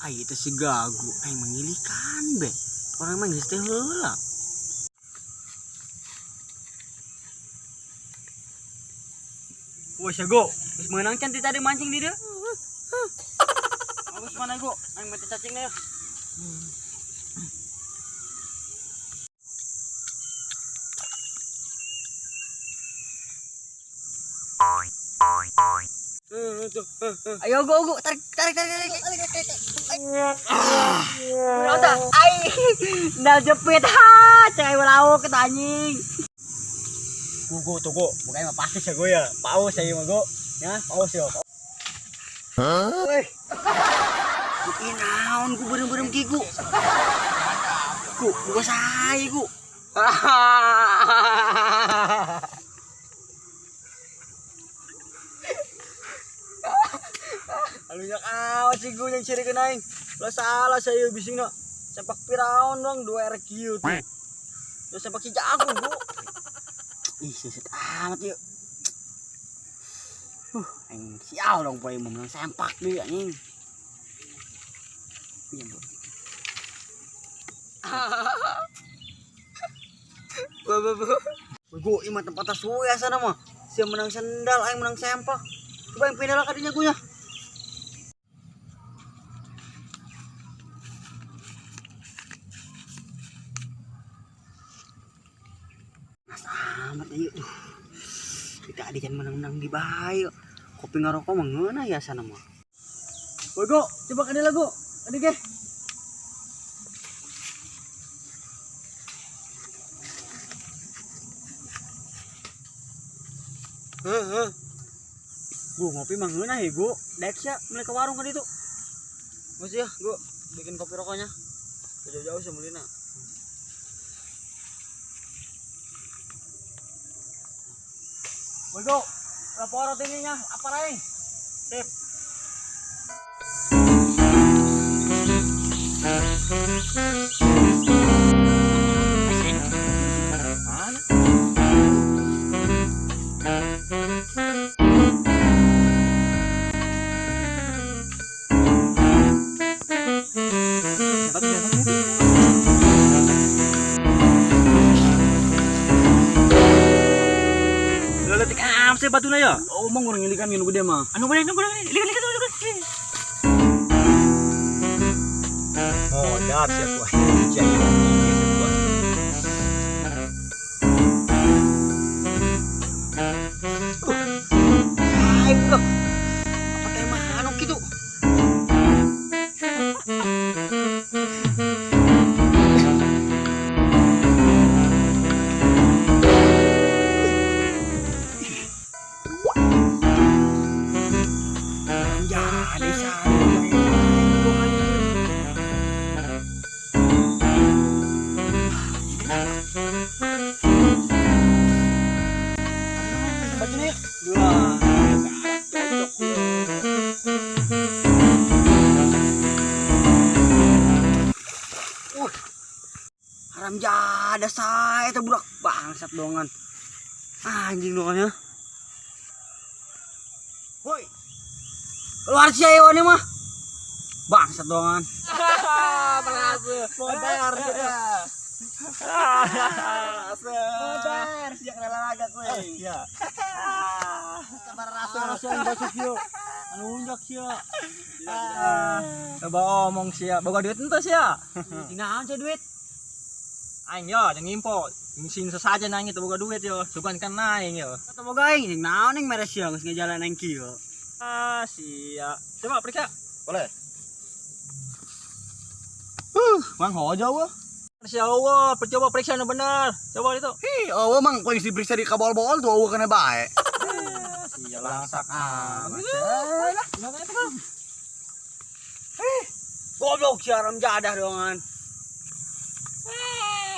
Ai itu si gagu, aing mangilikan be. Orang mah geus teh heula. Wah, go. Geus meunang can ti tadi mancing di dieu. Bagus mana go? Aing mati cacingna ya. Ayo go go, tarik tarik tarik tarik. Ah. Udah, ai. Ndal jepit ha, cai lauk kita anjing. Go go tuh go, bukannya mah pasti sih go ya. Paus saya mah go. Ya, paus ya. Hah? Woi. Ih naon ku beureum-beureum ki ku. Ku, buka saya ku. Alunya awas sih gue yang ciri aing. Lah salah saya bising no. Sepak piraon dong 2 RQ tuh. Terus sepak si jago bu. Ih seset amat yuk. Aing sial dong poe mau menang sempak deui anjing. Iya, Bu. Bu, bu, bu. Gue ieu mah tempat suwe asana mah. Sia menang sendal, aing menang sempak. Coba yang pindah lah kadinya gue nya. Amat ieu. Kita adik can menang-menang di bae. Kopi ngarokok mah ngeunah ya sana mah. Woi go, coba kadi lagu. Kadi ge. Heeh. Gu ngopi mah ngeunah ya gu. Daek sia mulai ke warung kadi tuh. Geus ya, gu bikin kopi rokoknya. Jauh-jauh semulina. Woi go, lapor ininya, apa lain? Sip. Mana? Siapa tuh, siapa tuh? Leletik am sih batuna ya. Oh, mang urang ngilikan nu gede mah. Anu gede, anu gede. Lihat, lihat, lihat, lihat. Modar sih aku. Jadi aku. Hai, budak. Apa teh manuk gitu? Jadi bajunya ya. Dua. Cocok. Haram jadah saya itu budak bangsat dongan. Anjing dongannya. Woi. Keluar sih ayo ini mah. Bangsat dongan. Modar Modar sejak lalaga kowe. Iya. Kabar rasa rasa yang basuh yo. Anu unjak sia. Coba omong sia, boga duit ente sia. Dinaon sia duit? Aing yo jeung ngimpo. Sing sesajen aing itu boga duit yo, sugan kan aing yo. Kata boga aing jeung naon aing mere sia geus ngejalan aing kieu. Ah, sia. Coba periksa. Boleh. Mang hojo wah. Sia Allah, coba periksa nu bener. Coba itu. Hi, oh mang kau diperiksa di kabol-bol tuh eueuh kena bae. Sia langsak amat. Goblok sia haram jadah dongan.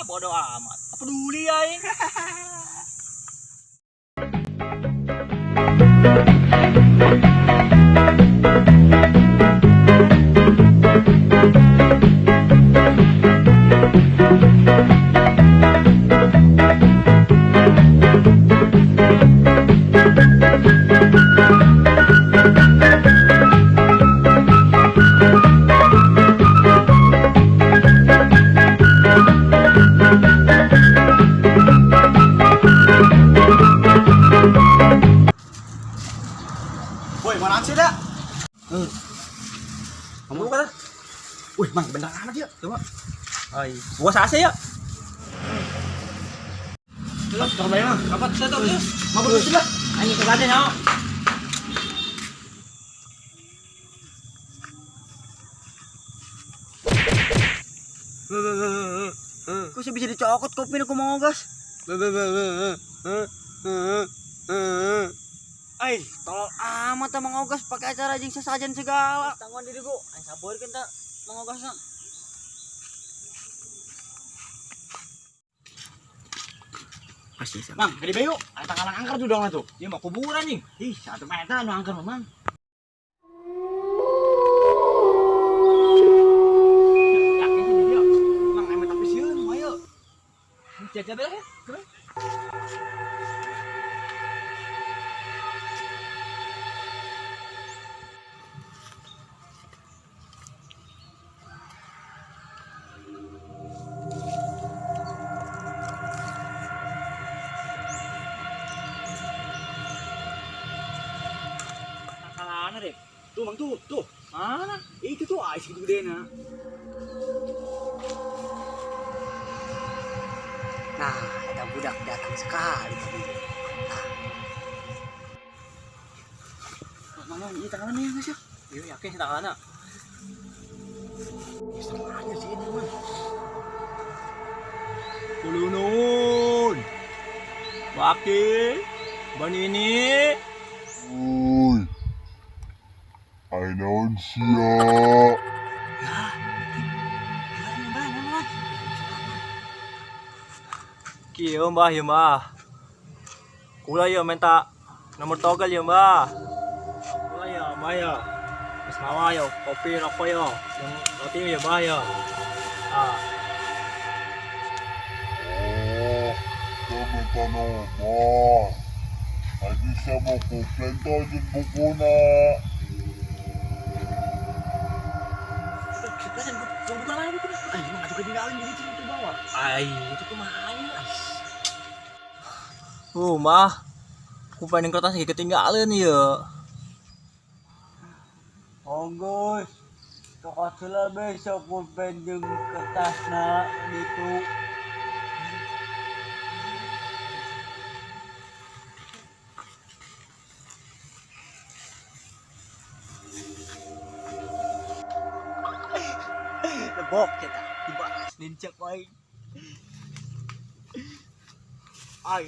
Bodoh amat. Apa peduli aing. Kamu kata? Wih, Mang, bener amat ya. Coba. Ai, gua sase ya. Terus, bayar, Mang. Kapan saya tuh? Mau berus lah. Anjing kebaca nyawa. Kok sih bisa dicokot kopi ku mau gas? Ai, tolol amat ta Mang Ogas pakai acara jeung sesajen segala. Tangguhan diri gua, aing sabarkeun ta Mang Ogasna. Pasti Mang, gede bayu. Ada tangkalan angker tuh dong tuh. Dia mau kuburan nih. Ih, satu meter anu angker Mang. Yakin sih dia. Mang, emang tapi sieun ayo. Jajan deh. Kemana? Tangkalan deh. Tuh, Mang tuh, tuh. Mana? Itu tuh ais gitu gede na. Nah, ada budak datang sekali tadi. Nah. Mang, Mang, ini tangkalan nih guys ya. Iya, yakin sih tangkalan. Ya, sama aja sih ini, Mang. Kulunun. Baki. Banini. Uy. Ay naon siya. Kieu mbah ya mbah. Kula ya minta nomor togel ya mbah. Kula ya mbah ya. Wis mawa ya kopi rokok ya. Yang roti ya mbah ya. Ah, Oh, kau minta nomor. Ay bisa mo kumpleto yung buku na. bukan lagi bukan. Ay, Mang, atuh ketinggalan jadi itu bawa. Ai, itu kumaha ya? Oh, mah. Ku pengen kertas lagi ketinggalan ya. Ogus, tokot sila besok pulpen jeung kertasna gitu. Lebok kita dibahas nincak aing. Ai,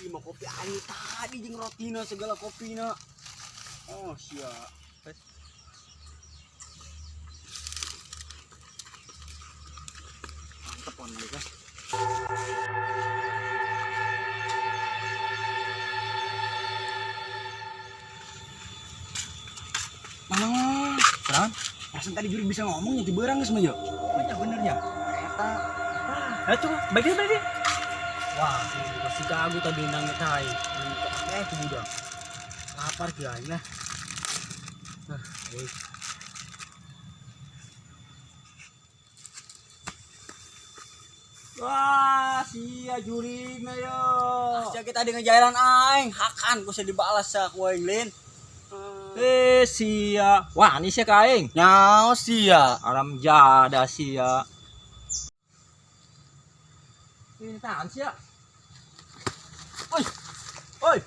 ieu mah kopi aing tadi jeung rotina segala kopina. Oh, sia. Mantep on guys. Mang, Mang, Mang. Kenapa? Perasaan tadi juri bisa ngomong ya berang geus mah yo. Oh, ya benernya. Eta. Eh, coba baik baik. Wah, ini pasti gagu tadi nangis aing. Eh, itu budak. Lapar ge aing lah. Nah, eh. Wah, sia jurigna yo. Sia kita tadi ngejairan aing, hakan ku dibalas sa ku aing lin. Eh, sia. Wah, ini sia ka aing. Nyao sia. Aram jada sia. Ini tahan sia. Oi. Oi.